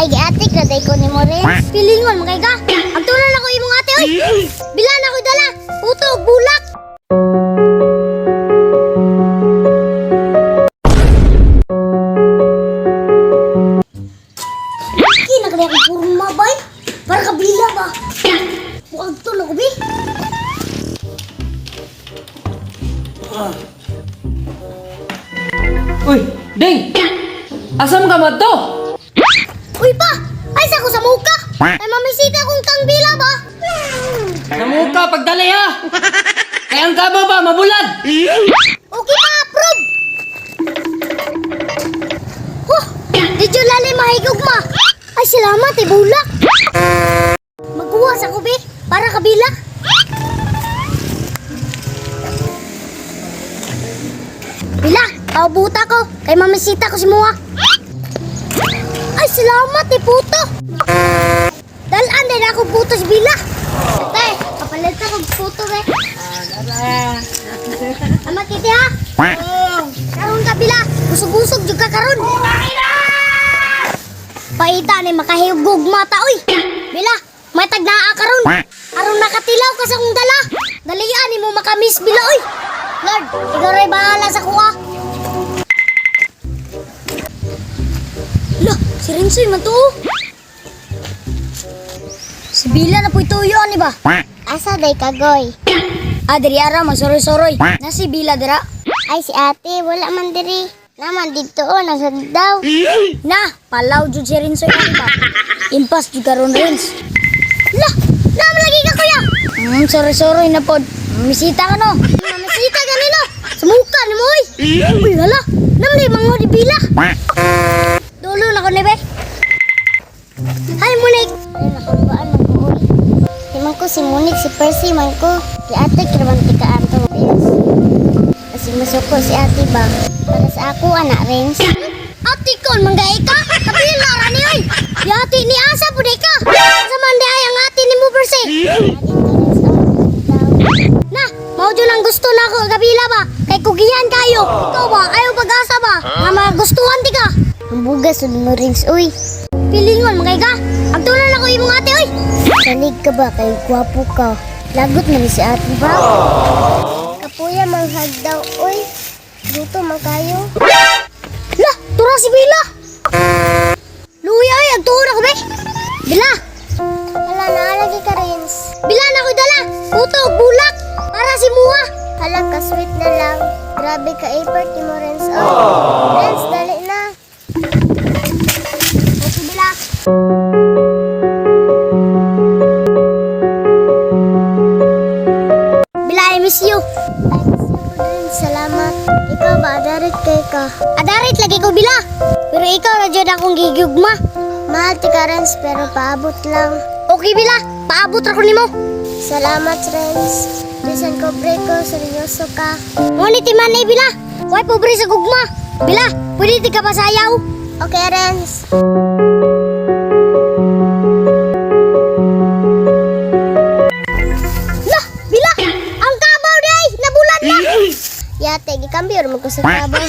Ay, giatik ra day ko ni mo, Renz. Pilingon man kay ka. Ang tunan ako imong ate oy. Bila na ko dala. Puto ug bulak. Kina kaya akong purma bay. Para kabila ba? Mukhang to na ko bi. Uy, Ding! Asam ka man to? Uy pa! Ay sa ko sa muka! Ay mamisita kong kang bila ba? Namuka, pagdali ha! Kaya ang kaba ba, mabulad! Okay pa, approve! Huh! Did you lali mahigog ma? Ay salamat eh, bulak! Magkuha sa kubi para kabila. Bila, paubuta ko kay mamisita ko si Mua. Ay salamat eh, puto! Dalaan din ako puto si Bila. Ate, kapalit ako puto eh. Ama kiti ha. Karon ka bila, usog-usog jud ka karon. Paita ni makahigog mata oy. Bila, may tagnaa karon. Aron nakatilaw ka sa kong dala. Dalian nimo makamiss bila oy. Lord, ikaw ray bahala sa kuha. Lah, si Renzoy man to. Oh. Si Bila na po'y tuyo ani ba? Asa day kagoy? Ah, diri ara magsoroy-soroy. Na si Bila dira. Ay si ate, wala man diri. Naman didto oh, daw. Na, palaw jud si Rinsoy ani ba? Impas jud karon Rins. Lah, naman lagi ka kuya. Sorry sorry na pod. Misita ka no. Mamisita ganino. Sumuka ni mo oy. Uy, hala. Naman di mango di bila. Dulo na ko ni be. Hi Monique. Ay nakulbaan man ko oy. Di man ko si Monique, si Percy man ko. Si ate kraman ti ka ato. Rins. Kasi masuko si ate ba? Para sa ako anak Rins. Ate kon manggay ka. Kabila ra ni oy. Yati ni asa pud ka. Sa man di ay ang ate ni mo Percy. Dito Rins oh, daw. Na, mao jud ang gusto na ako kabila ba? Kay kugihan kayo. Ikaw ba? Ayaw pag-asa ba? Nga magustuhan di ka. Ang bugas sud mo Rins uy. Pilingon mga ka. Ang tunan ako imong ate oy. Salig ka ba kay gwapo ka? Lagot man ni si ate ba? Kapuya manghag daw uy. Guto man kayo. Lah, tura si Bila. Luya ay, ang tuon ako be. Bila, Hala naa lagi ka Rins. bila na ko dala. Puto ug bulak para si Mua. Hala ka sweet na lang. Grabe ka effort ni mo Renz. Oh. Renz, dali na. O si Bila. Bila, I miss you. I miss you po Renz. Salamat. Ikaw ba, adarit kay ka? Adarit lagi ko Bila. Pero ikaw na jud akong gigugma. Mahal ti ka Renz, pero paabot lang. Okay Bila, paabot ra ko nimo. Salamat Renz. Bisan ko break ko, seryoso ka. Ngunit ti man bila. Way pobre sa gugma. Bila, pwede ti ka pasayaw. Okay Renz. Lah, bila, ang kabaw di ay, nabulan na. Yate, gikambyo mo ko sa trabaho.